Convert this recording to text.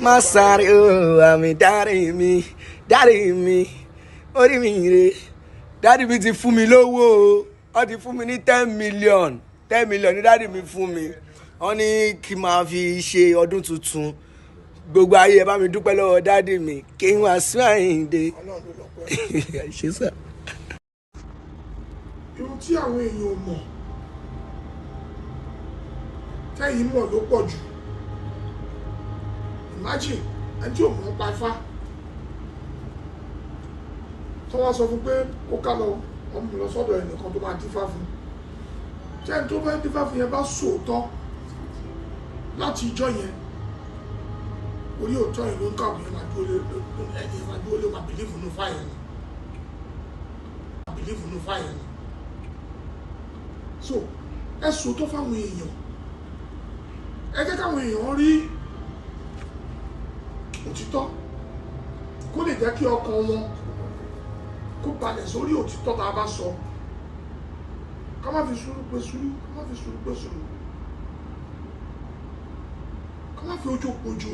Má sáré o, àmì dárí mi, dárí mi, orí mi rè. Daddy mi ti fún mi lówó o. Wọ́n ti fún mi ní 10 million. 10 million ní daddy mi fún mi. Wọ́n ní kí n máa fi ṣe ọdún tuntun. Gbogbo ayé, ẹ bá mi dúpẹ́ lọ́wọ́ daddy mi. Kí n wá sí Àyìndé. Ọlọ́run ló lọ́pẹ́. Ṣé sà? Irun tí àwọn èèyàn ò mọ̀ tẹ́yìn mọ̀ ló pọ̀ jù. Imagine ẹni tí ò mọ̀ ń pa Ifá, tó wá sọ fún pé kó ká lọ, ọmọ lọ sọ́dọ̀ ẹnìkan tó máa dífá fún. Tẹ́ni tó fẹ́ dífá fún yẹn bá sòótọ́ láti ìjọ yẹn, orí òótọ́ yẹn ló ń kàwé yẹn máa dúró lé, ẹni yẹn máa dúró lé, máa believe nínú Ifá yẹn ni, máa believe nínú Ifá yẹn ni. So ẹ sòótọ́ fáwọn èèyàn, ẹ jẹ́ káwọn èèyàn rí òtítọ́, kó lè jẹ́ kí ọkàn wọn kó balẹ̀ sórí òtítọ́ tá a bá sọ. Ká má fi sùúrù pé sùúrù, ká má fi sùúrù pé sùúrù, ká má fi ojú pòjò.